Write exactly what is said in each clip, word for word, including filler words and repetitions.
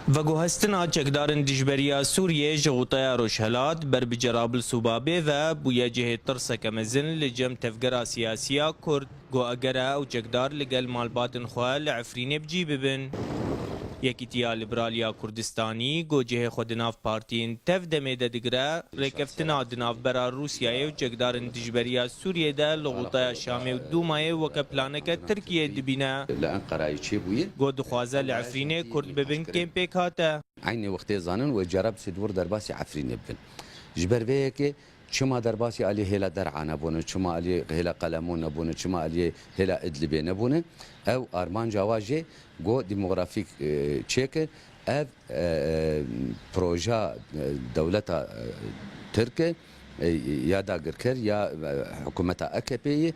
Veguhestina çekdarên dijberiya Sûriyê ji xûteya Rojhelat ber bi Cerablus û Babê ve bûye cihê tirseke mezin li cem tevgera siyasî ya Kurd. Got eger ew çekdar li gel malbatên xwe li Efrînê bi cî bibin. Yekîtiya Lîberal ya Kurdistanî got cihê xwe di nav partiyên tev demê de digire, rêkeftina di navbera Rûsyayê û çekdarên dijberiya Sûriyê de li xûteya Şamê û Dûmayê weke planeke Tirkiyê dibîne. Li Enqerayê çêbûye. Got dixwaze li Efrînê Kurd bibin kêm pêkhate. Eynî wextê zanin wê Cerablusê di wir derbasî Efrînê bibin. Ji ber vê yekê çima derbasî alî hêla Der'a nebûne, çima alî hêla Qelemûn nebûne, çima alî hêla Idlibê nebûne? Ew armanca wa jê got demografîk, e, çêkir. Ev, e, e, proja, e, dewleta, e, Tirk e, e, ya dagirker ya, e, hikûmeta A K P'ê ye.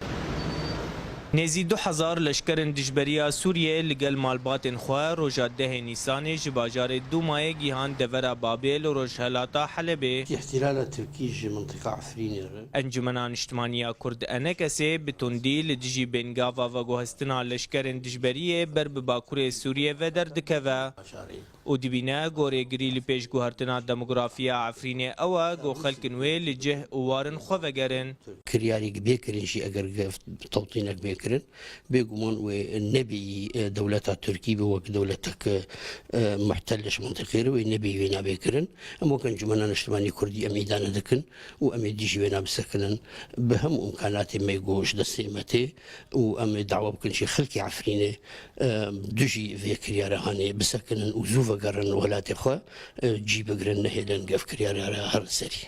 Nêzî du hezar leşkerên dijberiya Sûriyê li gel malbatên xwe roja dehê Nîsanê ji bajarê Dûmayê gihan devera Babê li rojhelata Helebê. Îhtîlala Tirkî ji mintiqa Efrînê re. Encûmena Niştimanî ya Kurd, E N K S'ê, bi tundî li dijî bêngava veguhestina leşkerên dijberiyê ber bi Bakurê Sûriyê ve derdikeve. Û dibîne gorêgirî li pêşguhertina demografiya Efrînê ew e ku xelkên wê li cih û warên xwe vegerin. Kiryarî bê kirin jî eger tewtînek bê kirin, bêguman wê nebî, e, dewleta Tirkî bi wek dewletek, e, muhtel ji mintiqê re wê nebî wê nabê kirin. Em wek Encûmena Niştimanî Kurdî em îdane dikin û em ê dijî wê nabisekinin bi hemû imkanatê me ku ji destê me tê. Û em ê dawa bikin jî xelkê Efrînê, e, dijî vê kiryara hanê bisekinin û zû vegerin welatê xwe, e, cî bigirin, nehêlin ev kiryara re herin serî.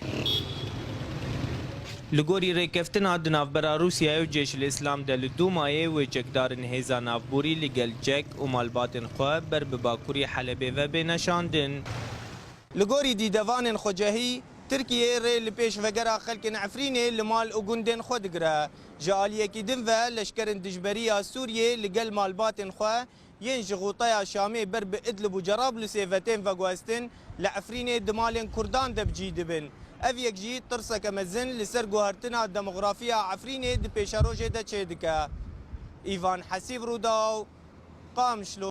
Li gorî rêkeftina di navbera Rûsyayê û Cêşil Îslam de li Dûmayê wê çekdarên hêza navborî li gel çek û malbatên xwe ber bi bakurî Helebê ve bêne şandin. Li gorî dîdevanên xwecehî, Tirkiyê rê li pêşvegera xelkên Efrînê li mal û gundên xwe digire. Ji aliyekî din ve leşkerên dijberî ya Sûriyê li gel malbatên xwe yên ji xûteya Şamê ber bi Idlib û Cerablusê ve tên veguhestin, li Efrînê di malên Kurdan de bi cî dibin. Ev yek jî tirseke mezin li ser guhertina demografiya Efrînê di pêşerojê de çêdike. Îvan Hesîv, Rûdaw, Qamişlo.